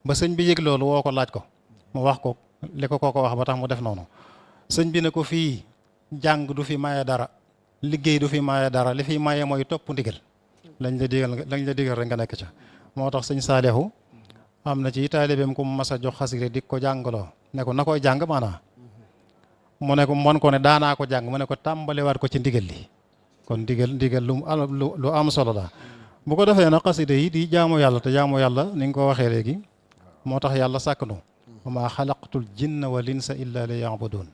ba sëñ bi yëg loolu woo ko laaj ko mu wax ko li ko kooko wax ba tax mu def noonu. sëñ bi ne ko fii jàng du fi maye dara, liggéey du fi maye dara, li fi maye mooy topp ndigal. lañ la digal rek nga nekk ca. moo tax sëñ Saalihu am na ci taalibeem ku mu mas a jox xasida di ko jàngaloo ne ko na koy jàng maanaa mu ne ko mon ko ne daanaa ko jàng mu ne ko tàmbaliwaat ko ci ndigal li. kon ndigal lu am solo la. bu ko defee nag xasida yi di jaamu yàlla te jaamu yàlla ni nga ko waxee léegi moo tax yàlla sàkk nu wa maa xalaqtul jinna wal insa illa li ya'budun.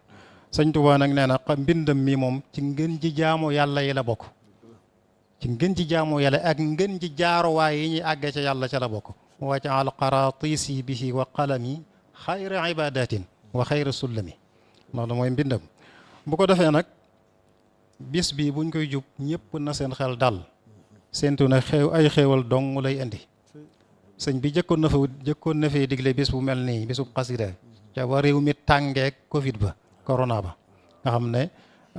sëñ Tuubaa nag nee na mbindam mi moom ci ngën ji jaamu yàlla yi la bokk. ci ngën ji jaamu yàlla ak ngën ji jaaruwaay yi ñuy àggee ca yàlla ca la bokk. waj'al qaraatisi bihi wa qalami xayra ibadatin wa xayra sullami. loolu mooy mbindam. bu ko defee nag bis bi buñ koy jub ñëpp na seen xel dal. séentu na ay xéewal dong lay indi. sëñ bi jëkkoon na fee digle bis bu mel nii bisub xasida ca ba réew mi tàngeek Covid ba corona ba nga xam ne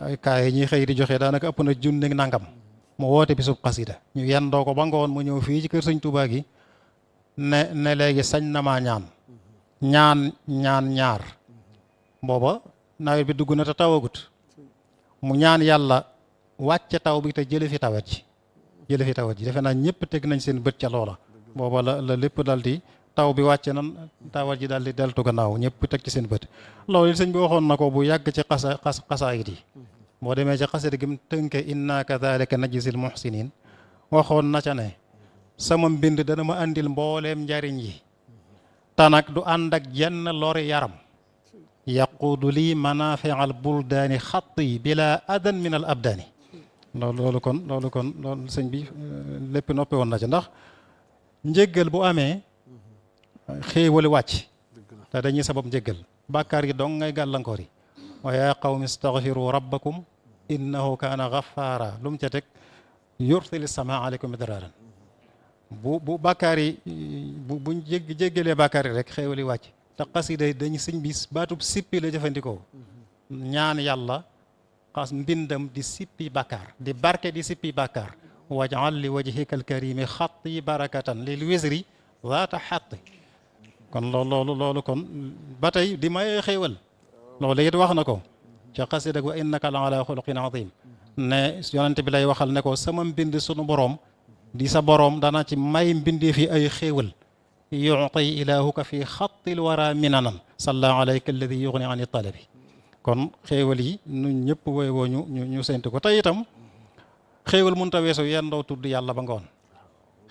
ay kaay yi ñuy xëy di joxe daanaka ëpp na junni nangam. mu woote bisub xasida ñu yendoo ko ba ngoon mu ñëw fii ci kër sëñ Tuubaa gi ne léegi sañ na maa ñaan ñaar booba nawet bi dugg na te tawagut mu ñaan yàlla wàcce taw bi te jële fi tawet ji defe naa ñëpp teg nañ seen bët ca loola. booba la lépp dal di taw bi wàcce nan tawat ji daal di deltu gannaaw ñëpp teg ci seen bët. loolu it sëñ bi waxoon na ko bu yàgg ci xasaayid yi boo demee ci xasida gi mu tënke inna kadhalika najzil muhsinin waxoon na ca ne sama mbind dana ma andil mbooleem njariñ yi te nag du ànd ak jenn lori yaram yaquudu lii manafi'al buldaani xatti bila adan min al abdaani. loolu kon sëñ bi lépp noppi woon na ci ndax njëggal bu amee xéewali wàcc te dañuy sabab njëggal bàkkaar yi dong ngay gàllankoor yi. wa yaa qawmi istaghfiru rabbakum innahu kaana ghaffara lu mu ca teg yursili samaa aleykum midraaran. bu bàkkaar yi buñ jéggalee bàkkaar yi rek xéewali wàcc. te xasida dañu sëñ bi baatub sippi la jëfandikoo ñaan yàlla xas mbindam di sippi bàkkaar di barke di sippi bàkkaar. waj'al li wajhika alkarimi xatti barakatan lil wisri zaata xatti. kon loolu kon ba tey di may xéewal loolu it wax na ko ca xasida wa innaka la ala xuluqin azim ne yonente bi lay waxal ne ko sama mbind sunu boroom di sa boroom dana ci may mbindee fi ay xéewal yu'ti ilahuka fi xattil wara minanan salla alayka alladi yughni ani talabi. kon xéewal yi ñun ñëpp woo ñu séntu ko tey itam xéewal mënut a weesu yendoo tudd yàlla ba ngoon.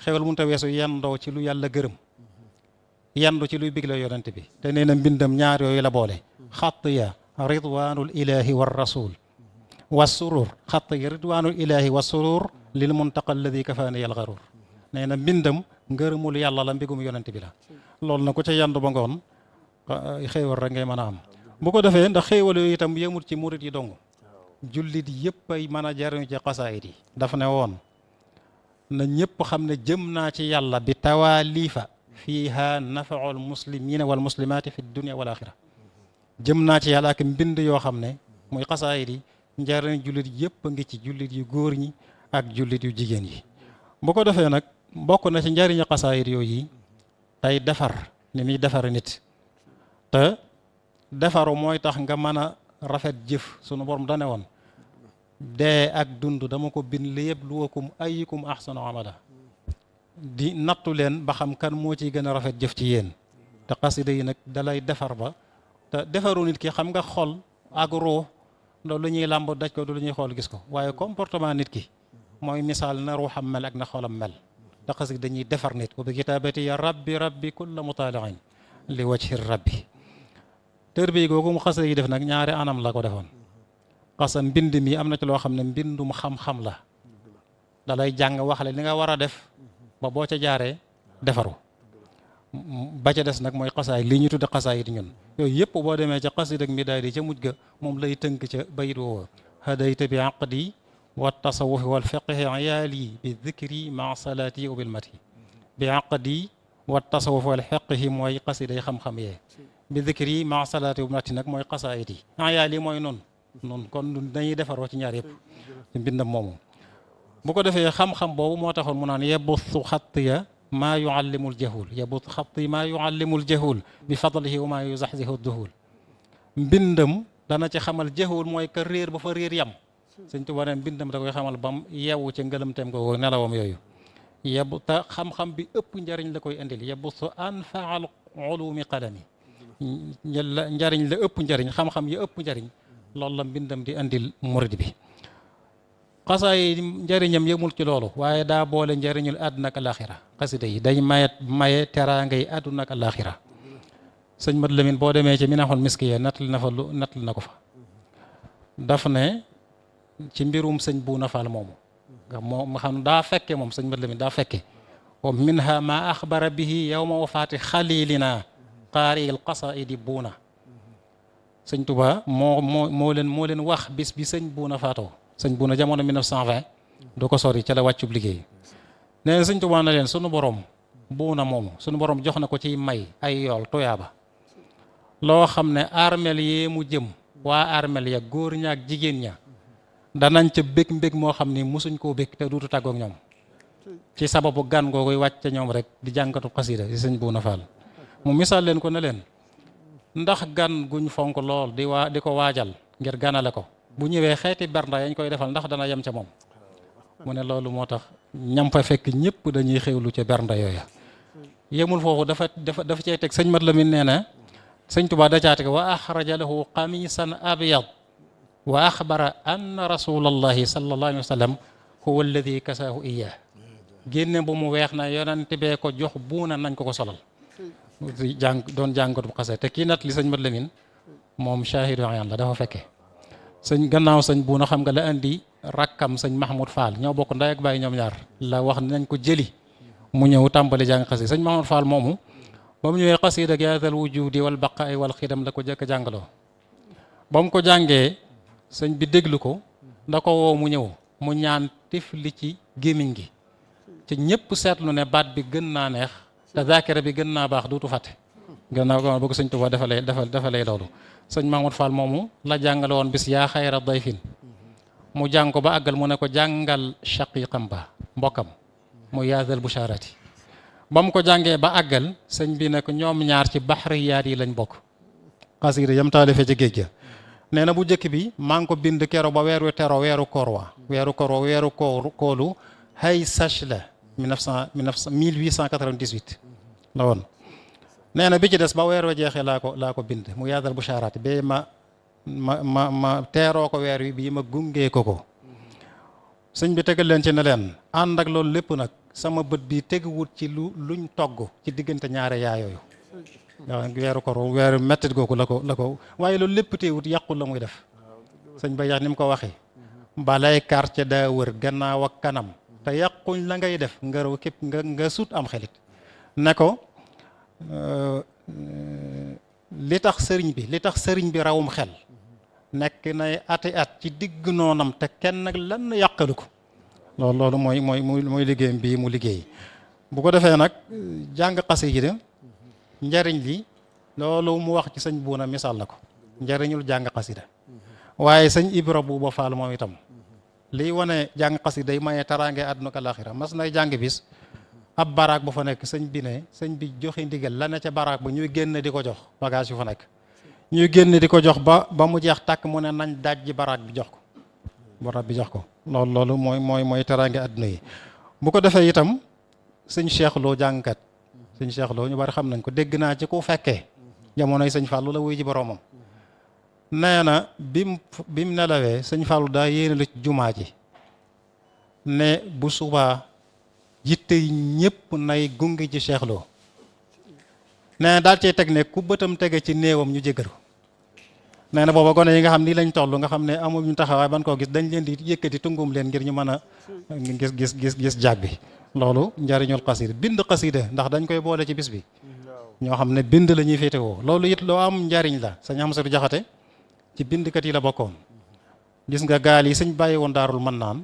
xéewal mënut a weesu yendoo ci lu yàlla gërëm yendu ci luy bigle yonente bi te nee na mbindam ñaar yooyu la boole. xatt ya ridwanul ilahi war rasul wa surur xatt ya ridwanul ilahi wa surur lil muntaqa alladi kafaani al gharur. nee na mbindam ngërëmul yàlla la mbigum yonente bi la. loolu na ku ca yendu ba ngoon xéewal rek ngay mën a am. bu ko defee ndax xéewal yooyu itam yemut ci murit yi dong jullit yëpp ay mën a jariñu ci xasaayid yi. dafa ne woon na ñëpp xam ne jëm naa ci yàlla bi tawaalifa fiiha nafaul muslimina wal muslimaati fi dunia wal axira. jëm naa ci yàlla ak mbind yoo xam ne muy xasaayid yi njariñ jullit yëpp a ngi ci jullit yu góor ñi ak jullit yu jigéen yi. bu ko defee nag bokk na ci njariñu xasaayid yooyu tey defar ni muy defar nit te defaru mooy tax nga mën a rafet jëf. sunu borom dane woon dee ak dund dama ko bind liyabluwakum ayyukum ahsanu amala di nattu leen ba xam kan moo ciy gën a rafet jëf ci yéen. te xasida yi nag dalay defar ba te defaru nit ki xam nga xol ak ruux loolu lu ñuy làmb daj ko du lu ñuy xool gis ko waaye comportement nit ki mooy misaal na ruuxam mel ak na xolam mel. te xasida dañuy defar nit wa bi kitaabati ya rabbi kulla mutaali'in li wajhi rabbi. tër bi googu mu xasida yi def nag ñaari anam la ko defoon. xasa mbind mi am na ci loo xam ne mbindum xam-xam la dalay jàng wax la li nga war a def ba boo ca jaaree defaru. ba ca des nag mooy xasaay lii ñu tudde xasaay it ñun yooyu yëpp boo demee ca xasida ak midaadi ca mujj ga moom lay tënk ca bayit woowa hadayta bi aqdi wa tasawufi wal fiqhi yaali bi dhikri ma salaati wa bil mati. bi aqdi wa tasawufi wal fiqhi mooy xasida yi xam-xam yee bi dhikri ma salaati wa bil mati nag mooy xasaayit yi yaali mooy noonu kon dañuy defaroo ci ñaar yëpp ci mbindam moomu. bu ko defee xam-xam boobu moo taxoon mu naan yebbu su xatt ya maa yuallimul jahul yabut xatti maa yuallimul jahul bi fadlihi wa maa yuzaxzihu duhul. mbindam dana ci xamal jahul mooy ka réer ba fa réer yam. Sëñ Tuubaa ne mbindam da koy xamal bam yeewu ci ngëlëmteem ko nelawam yooyu. yebu te xam-xam bi ëpp njariñ la koy indil yabutu anfaal ulumi qalami. njariñ la ëpp njariñ xam-xam yi ëpp njariñ loolu la mbindam di indil murid bi. xasaay njariñam yëmul ci loolu waaye daa boole njariñul àdduna ak alaxira. xasida yi day maye teraangay àdduna ak alaxira. sëñ Mat Lamin boo demee ci Minahul Miskiya nattali na ko fa. daf ne ci mbirum sëñ Buuna Faal moomu nga moom xam daa fekke moom sëñ Mat Lamin daa fekke wa minha ma axbara bihi yawma wafaati xalilina qaari al qasaidi Buuna. sëñ Tuubaa moo leen wax bis bi sëñ Buuna faatoo. sëñ Buuna jamono 1920 du ko sori ca la wàccub liggéey. nee na sëñ Tuubaa na leen sunu borom Buuna moomu sunu borom jox na ko ci may ay yool tuyaaba loo xam ne armel yee mu jëm waa armel ya góor ña ak jigéen ña danañ ca bég mbég moo xam ni musuñ koo bég te duutu tàggook ñoom ci sababu gan googuy wàcc ca ñoom rek di jànkatu xasida ci sëñ Buuna Faal. mu misaal leen ko ne leen ndax gan guñ fonk lool di ko waajal ngir ganale ko bu ñëwee xeeti bernda yañ koy defal ndax dana yem ca moom. mu ne loolu moo tax ñam fa fekk ñëpp dañuy xewlu ca bernda yooya. yemul foofu dafa cay teg sëñ Mat Lamin nee na sëñ Tuubaa da caa teg wa axraja lahu qamisan abyad wa axbara anna rasulallahi sallallahu alayhi wa sallam huwa alladi kasaahu iyyah. génne bu mu weex na yonent bee ko jox Buuna nañ ko solal. doon jàngatu bu xase te kii nat li sëñ Mat Lamin moom shaahidu ayaan la dafa fekke. gannaaw sëñ Buuna xam nga la indi rakkam sëñ Mahmoud Fall ñoo bokk ndey ak baay ñoom ñaar la wax nañ ko jëli mu ñëw tàmbali jàng xasida. sëñ Mahmoud Fall moomu ba mu ñëwee xasida ak yaatal wujudi wal baqaay wal xidam la ko jëkk a jàngaloo. ba mu ko jàngee sëñ bi déglu ko da ko woo mu ñëw mu ñaan tifli ci gémmiñ gi ci ñëpp seetlu ne baat bi gën naa neex te zaakira bi gën naa baax duutu fàtte. gannaaw ko bëgg sëñ Tuubaa dafa lay loolu. sëñ Mahmoud Fall moomu la jàngale woon bis yaa xayra dayfin mu jàng ko ba àggal mu ne ko jàngal shaqiqam ba mbokkam mu yaazal busharati. ba mu ko jàngee ba àggal sëñ bi ne ko ñoom ñaar ci baxriyaat yi lañ bokk. xasida yam taalifee ci géej ga. nee na bu njëkk bi maa ngi ko bind kero ba weeru tero weeru koor koolu hay sach la 1898 la woon. nee na bi ci des ba weer wa jeexee laa ko bind mu yaadal bu shaaraati ba ma teeroo ko weer wi bii ma gungee ko sëñ bi tegal leen ci ne leen ànd ak loolu lépp nag sama bët bi teguwut ci luñ togg ci diggante ñaare yaayooyu. waaw weeru koor weeru mettit googu la ko waaye loolu lépp teewut yàqul la muy def. sëñ ba yax ni mu ko waxee balay quartier daa wër gannaaw ak kanam te yàquñ la ngay def nga raw képp nga sut am xelit ne ko li tax sëriñ bi rawum xel nekk nay ati at ci digg noonam te kenn nag lan yàqalu ko. loolu mooy liggéeyam bii mu liggéey. bu ko defee nag jàng xasida njariñ li loolu mu wax ci sëñ Buuna misaal la ko njariñul jàng xasida. waaye sëñ Ibra Buuba Faal moom itam liy wane jàng xasida day maye taraange àdduna ak alaaxira. mas nay jàng bis ab baraag bu fa nekk sëñ bi joxe ndigal la ne ca baraag ba ñuy génn di ko jox bagage yu fa nekk. ñuy génn di ko jox ba mu jeex tàkk mu ne nañ dajji baraag bi jox ko. loolu mooy teraange àdduna yi. bu ko defee itam sëñ Cheikh Lo jàngkat sëñ Cheikh Lo ñu bari xam nañ ko dégg naa ci ku fekkee jamonoy sëñ Fallou la wuy ji boroomam. nee na bim nelawee sëñ Fallou daa yéene la ci jumaa ji ne bu subaa yitte ñëpp nay gunge ci Cheikh Lo. nee na daal cee teg ne ku bëtam tege ci néewam ñu jéggal ko. nee na booba gone yi nga xam ni lañ toll nga xam ne amuñu taxawaay ban koo gis dañ leen di yëkkati tungum leen ngir ñu mën a gis jaag bi. loolu njariñul xasida bind xasida ndax dañ koy boole ci bis bi ñoo xam ne bind la ñuy féetewoo loolu it loo am njariñ la. sëñ Amsatu Jaxate ci bindkat yi la bokkoon. gis nga gaal yi sëñ bàyyi woon daarul mën naan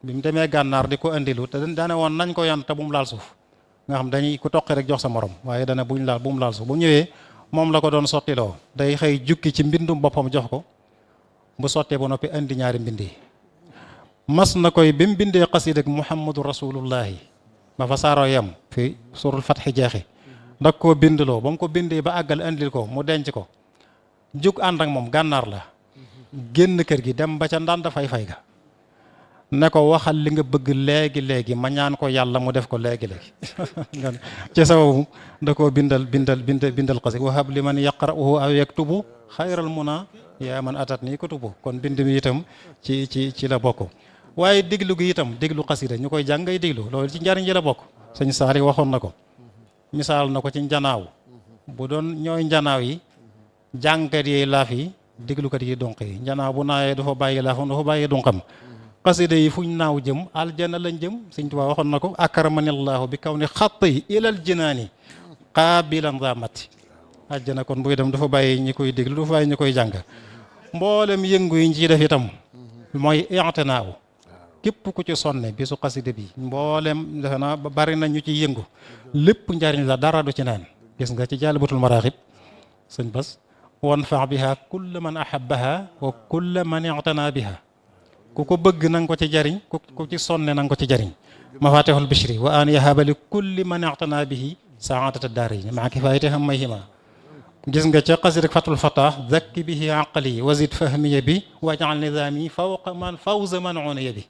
bi mu demee gànnaar di ko indilu te daane woon nañ ko yan te bu mu laal suuf nga xam dañuy ku toqi rek jox sa morom waaye dana bu mu laal suuf bu ñëwee moom la ko doon sottiloo day xëy jukki ci mbindum boppam jox ko bu sottee ba noppi indi ñaari mbind yi. mas na koy bi mu bindee xasida ak Muhammadu Rasulullahi ba fa saaroo yam fi fi surul fatxi jeexi ndag koo bindloo ba mu ko bindee ba àggal andil ko mu denc ko jug ànd ak moom gànnaar la génn kër gi dem ba ca ndànd fay ga ne ko waxal li nga bëgg léegi ma ñaan ko yàlla mu def ko léegi ci sababu da koo bindal xasi wahab li man yaqra'uhu aw yaktubu xayral muna yaa man atat nii kutubu kon bind mi itam ci la bokk waaye déglu gi itam déglu xasida ñu koy jàng ngay déglu loolu ci njariñ yi la bokk sëñ Saali waxoon na ko misaal na ko ci njanaaw bu doon ñooy njanaaw yi jàngkat yi laaf yi déglukat yi donq yi njanaaw bu naawee dafa bàyyi laafam dafa bàyyi donqam xasida yi fuñ naaw jëm aljana lañ jëm sëñ Tuubaa waxoon na ko akramanillahu bi kaw ni xatt yi ilal jinaani qaabilan zamati aljana kon buy dem dafa bàyyi ñi koy déglu dafa bàyyi ñi koy jàng mboolem yëngu yi ñu ciy def itam mooy i'tinaaw képp ku ci sonne bisu xasida bi mboolem defe naa bari na ñu ci yëngu lépp njariñ la dara du ci naan gis nga ci Jaalibatul Maraaxib sëñ Bas wanfa biha kulla man ahabbaha wa kulla man i'tana biha ku ko bëgg na nga ko ci jariñ ku ci sonne na nga ko ci jariñ mafatihul bishri wa an yahaba li kulli man i'tana bihi saadata daarayni maa kifaayati hammayhima gis nga ca xasida fatul fatah zakki bihi aqli wazid fahmiya bi waj'al nizami fawza man uniya bi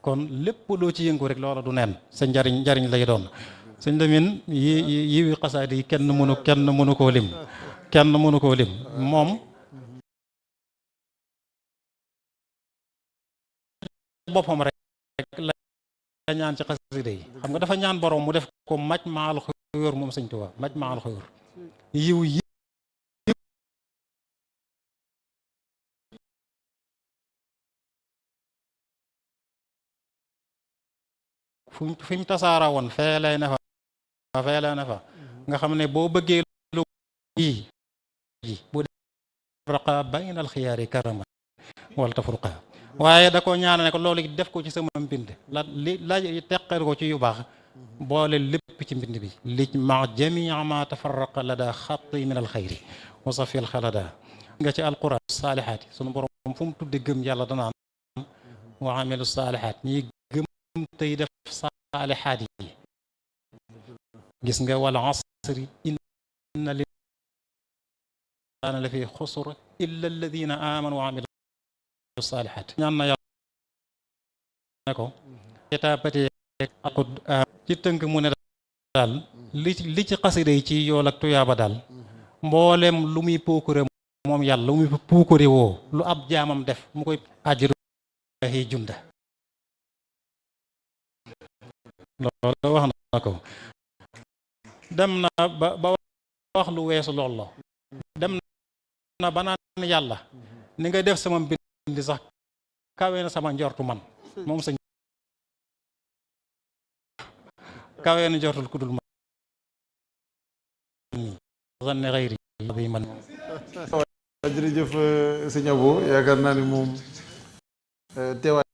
kon lépp loo ci yëngu rek loola du neen sa njariñ lay doon sëñ Lamin yi xasaadi yi kenn mënu koo lim moom boppam rek la ñaan ci xasida yi xam nga dafa ñaan borom mu def ko maj maal xuyóor moom sëñ Tuubaa maj maal xuyóor yiw yi fi mu tasaara woon feelee na fa nga xam ne boo bëggee lu ji bu raqa bayna alxiyaari karama wala tafruqa waaye da ko ñaana ne ko loolu def ko ci sama mbind la teqal ko ci yu baax boole lépp ci mbind bi lij ma jamia ma tafarraqa la daa xatti min alxayri wasafi alxalada nga ci alquran saalihaat yi sunu borom fu mu tudde gëm yàlla danaan wa amilu saalihaat ñi gëm tey def saalihaat yi gis nga wal asri inna l'insaana la fi xusr illa alladina amanu wa amilu saalihaat ñaan na yàlla ne ko étapati aqud ci tënk mu ne daal li ci xasida yi ci yool ak tuyaaba daal mboolem lu muy puukure moom yàlla lu muy puukure woo lu ab jaamam def mu koy ajruhi junda loolu wax na ko dem na ba wax lu weesu lool la dem na ba naan yàlla ni nga def sama mbind sax kawe na sama njortu man moom sëñ kawe na njortul ku dul man zanne xayri bi man jërëjëf sëñ Abo yaakaar naa ni moom teewaay